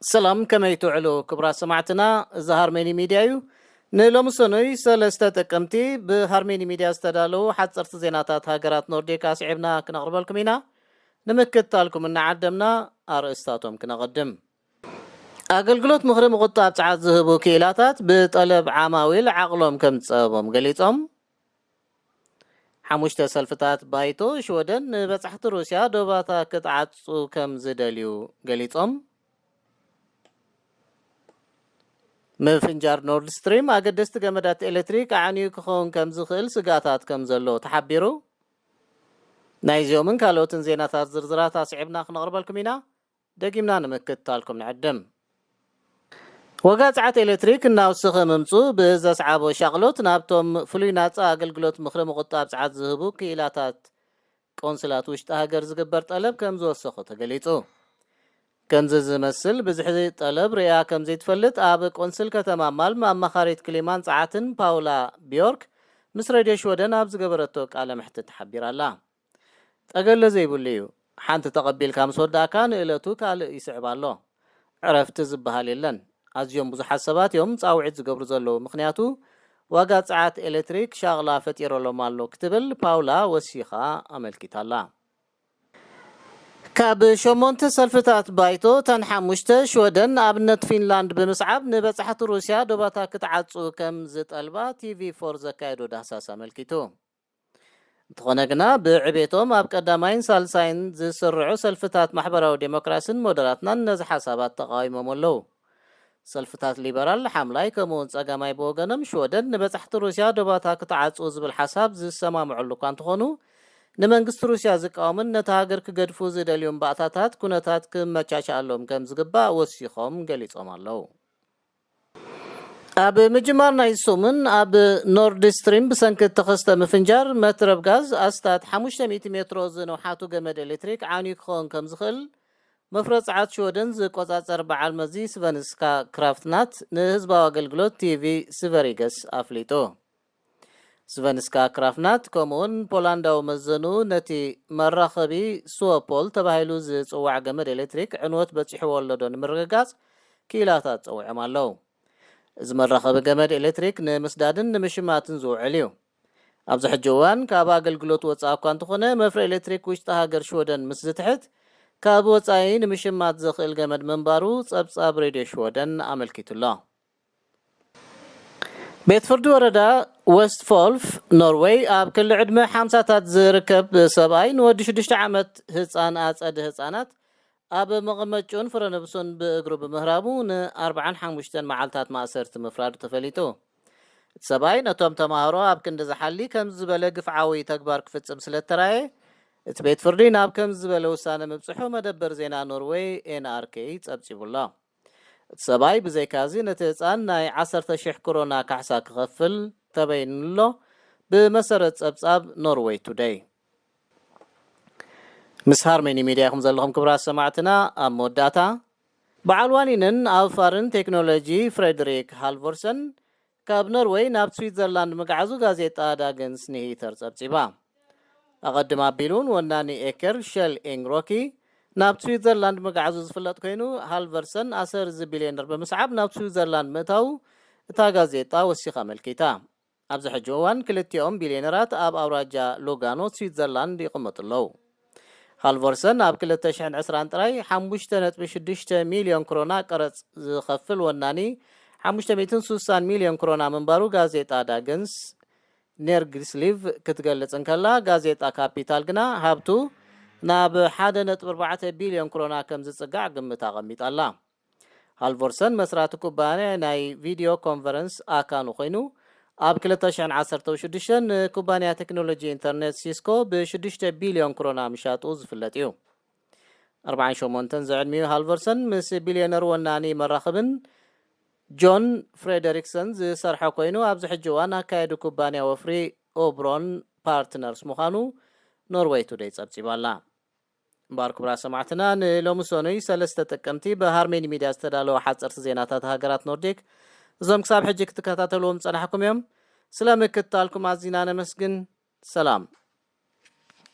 ሰላም፣ ከመይ ትውዕሉ ክቡራት ሰማዕትና? እዚ ሃርሜኒ ሚድያ እዩ። ንሎሚ ሰኑይ ሰለስተ ጥቅምቲ ብሃርሜኒ ሚድያ ዝተዳለዉ ሓፀርቲ ዜናታት ሃገራት ኖርዲክ ኣስዒብና ክነቕርበልኩም ኢና። ንምክትታልኩም እናዓደምና ኣርእስታቶም ክነቐድም። ኣገልግሎት ምኽሪ ምቑጣብ ጸዓት ዝህቡ ክኢላታት ብጠለብ ዓማዊል ዓቕሎም ከም ዝጸበቦም ገሊጾም። ሓሙሽተ ሰልፍታት ባይቶ ሽወደን ንበጻሕቲ ሩስያ ዶባታ ክትዓጹ ከም ዝደልዩ ገሊጾም። ምፍንጃር ኖርድ ስትሪም ኣገደስቲ ገመዳት ኤሌክትሪክ ኣዕንዩ ክኸውን ከም ዝኽእል ስጋታት ከም ዘሎ ተሓቢሩ። ናይዚኦምን ካልኦትን ዜናታት ዝርዝራት ኣስዒብና ክነቕርበልኩም ኢና። ደጊምና ንምክትታልኩም ንዕድም። ዋጋ ጸዓት ኤሌክትሪክ እናወሰኸ ምምጹ ብዘስዓቦ ሻቕሎት ናብቶም ፍሉይ ናጻ ኣገልግሎት ምኽሪ ምቑጣብ ጸዓት ዝህቡ ክኢላታት ቆንስላት ውሽጢ ሃገር ዝግበር ጠለብ ከም ዝወሰኹ ተገሊጹ። ከምዚ ዝመስል ብዝሒ ጠለብ ርእያ ከም ዘይትፈልጥ ኣብ ቆንስል ከተማ ማልም ኣማኻሪት ክሊማን ጸዓትን ፓውላ ቢዮርክ ምስ ሬድዮ ሽወደን ኣብ ዝገበረቶ ቃለ መሕትት ሓቢራ ኣላ። ጠገለ ዘይብሉ እዩ። ሓንቲ ተቐቢልካ ምስ ወዳእካ ንእለቱ ካልእ ይስዕብ ኣሎ። ዕረፍቲ ዝበሃል የለን። ኣዝዮም ብዙሓት ሰባት እዮም ጻውዒት ዝገብሩ ዘለዉ፣ ምኽንያቱ ዋጋ ጸዓት ኤሌክትሪክ ሻቕላ ፈጢረሎም ኣሎ ክትብል ፓውላ ወሲኻ ኣመልኪታላ። ካብ ሸሞንተ ሰልፍታት ባይቶ እተን ሓሙሽተ ሽወደን ንኣብነት ፊንላንድ ብምስዓብ ንበጻሕቲ ሩስያ ዶባታ ክትዓጹ ከም ዝጠልባ ቲቪ ፎር ዘካየዶ ዳህሳስ ኣመልኪቱ። እንተኾነ ግና ብዕቤቶም ኣብ ቀዳማይን ሳልሳይን ዝስርዑ ሰልፍታት ማሕበራዊ ዴሞክራሲን ሞደራትናን ነዚ ሓሳባት ተቓዊሞም ኣለዉ። ሰልፍታት ሊበራል፣ ሓምላይ ከምኡውን ጸጋማይ ብወገኖም ሽወደን ንበጻሕቲ ሩስያ ዶባታ ክትዓጽው ዝብል ሓሳብ ዝሰማምዑሉ እኳ እንተኾኑ ንመንግስቲ ሩስያ ዝቃወምን ነታ ሃገር ክገድፉ ዝደልዩን ባእታታት ኩነታት ክመቻቻኣሎም ከም ዝግባእ ወሲኾም ገሊጾም ኣለዉ። ኣብ ምጅማር ናይ ሰሙን ኣብ ኖርድ ስትሪም ብሰንኪ እተኸስተ ምፍንጃር መትረብ ጋዝ ኣስታት ሓሙሽተ ሚእቲ ሜትሮ ዝነውሓቱ ገመድ ኤሌክትሪክ ዓንዩ ክኸውን ከም ዝኽእል መፍረ ጸዓት ሽወደን ዝቆጻጸር በዓል መዚ ስቨንስካ ክራፍትናት ንህዝባዊ ኣገልግሎት ቲቪ ስቨሪገስ ኣፍሊጡ። ስቨንስካ ክራፍናት ከምኡውን ፖላንዳዊ መዘኑ ነቲ መራኸቢ ስወፖል ተባሂሉ ዝጽዋዕ ገመድ ኤሌክትሪክ ዕንወት በጺሕዎ ኣሎ ዶ ንምርግጋጽ ክኢላታት ጸዊዖም ኣለዉ። እዚ መራኸቢ ገመድ ኤሌክትሪክ ንምስዳድን ንምሽማትን ዝውዕል እዩ። ኣብዚ ሕጂ እዋን ካብ ኣገልግሎት ወጻኢ እኳ እንተኾነ መፍረ ኤሌክትሪክ ውሽጢ ሃገር ሽወደን ምስ ዝትሕት ካብ ወጻኢ ንምሽማት ዘኽእል ገመድ ምንባሩ ጸብጻብ ሬድዮ ሽወደን ኣመልኪቱ ኣሎ። ቤት ፍርዲ ወረዳ ወስትፎልፍ ኖርዌይ ኣብ ክሊ ዕድመ ሓምሳታት ዝርከብ ሰብኣይ ንወዲ ሽዱሽተ ዓመት ህፃን ኣፀዲ ህፃናት ኣብ መቐመጭኡን ፍረነብሱን ብእግሩ ብምህራሙ ንኣርብዓን ሓሙሽተን መዓልታት ማእሰርቲ ምፍራዱ ተፈሊጡ። እቲ ሰብኣይ ነቶም ተማሃሮ ኣብ ክንዲ ዝሓሊ ከም ዝበለ ግፍዓዊ ተግባር ክፍጽም ስለ እተራየ እቲ ቤት ፍርዲ ናብ ከም ዝበለ ውሳነ ምብጽሑ መደበር ዜና ኖርዌይ ኤንኣርኬ ጸብጺቡ ኣሎ። እቲ ሰብኣይ ብዘይካዚ ነቲ ህጻን ናይ ዓሰርተ ሽሕ ክሮና ካሕሳ ክኸፍል ተበይኑ ኣሎ። ብመሰረት ጸብጻብ ኖርዌይ ቱደይ። ምስ ሃርሜኒ ሚድያ ኢኹም ዘለኹም ክቡራት ሰማዕትና። ኣብ መወዳእታ በዓል ዋኒንን ኣውፋርን ቴክኖሎጂ ፍሬድሪክ ሃልቮርሰን ካብ ኖርዌይ ናብ ስዊትዘርላንድ ምግዓዙ ጋዜጣ ዳግንስ ኒሂተር ጸብጺባ። ኣቐድም ኣቢሉ እውን ወናኒ ኤከር ሸል ኤንግሮኪ ናብ ስዊትዘርላንድ ምግዓዙ ዝፍለጥ ኮይኑ ሃልቨርሰን ኣሰር እዚ ቢልዮነር ብምስዓብ ናብ ስዊትዘርላንድ ምእታዉ እታ ጋዜጣ ወሲኻ ኣመልኪታ። ኣብዚ ሕጂ እዋን ክልቲኦም ቢልዮነራት ኣብ ኣውራጃ ሎጋኖ ስዊትዘርላንድ ይቕመጡ ኣለዉ። ሃልቮርሰን ኣብ ክልተ ሽሕን ዕስራን ጥራይ ሓሙሽተ ነጥቢ ሽዱሽተ ሚልዮን ክሮና ቀረጽ ዝኸፍል ወናኒ ሓሙሽተ ሚእትን ስሳን ሚልዮን ክሮና ምንባሩ ጋዜጣ ዳግንስ ኔርግስሊቭ ክትገልጽ እንከላ፣ ጋዜጣ ካፒታል ግና ሃብቱ ናብ ሓደ ነጥቢ ኣርባዕተ ቢልዮን ክሮና ከም ዝጽጋዕ ግምት ኣቐሚጣ ኣላ። ሃልቮርሰን መስራቲ ኩባንያ ናይ ቪድዮ ኮንፈረንስ ኣካኑ ኮይኑ፣ ኣብ ክልተ ሽሕን ዓሰርተ ሽዱሽተን ንኩባንያ ቴክኖሎጂ ኢንተርኔት ሲስኮ ብሽዱሽተ ቢልዮን ክሮና ምሻጡ ዝፍለጥ እዩ። ኣርብዓን ሸሞንተን ዝዕድሚኡ ሃልቨርሰን ምስ ቢልዮነር ወናኒ መራኽብን ጆን ፍሬደሪክሰን ዝሰርሐ ኮይኑ፣ ኣብዚ ሕጂ እዋን ኣካየዲ ኩባንያ ወፍሪ ኦብሮን ፓርትነርስ ምዃኑ ኖርዌይ ቱደይ ጸብጺባ ኣላ። እምበኣር ክቡራት ሰማዕትና፣ ንሎሚ ሰኑይ ሰለስተ ጥቅምቲ ብሃርሜኒ ሚድያ ዝተዳለወ ሓጸርቲ ዜናታት ሃገራት ኖርዲክ እዞም ክሳብ ሕጂ ክትከታተልዎም ዝጸናሕኩም እዮም። ስለ ምክትታልኩም ኣዚና ነመስግን። ሰላም።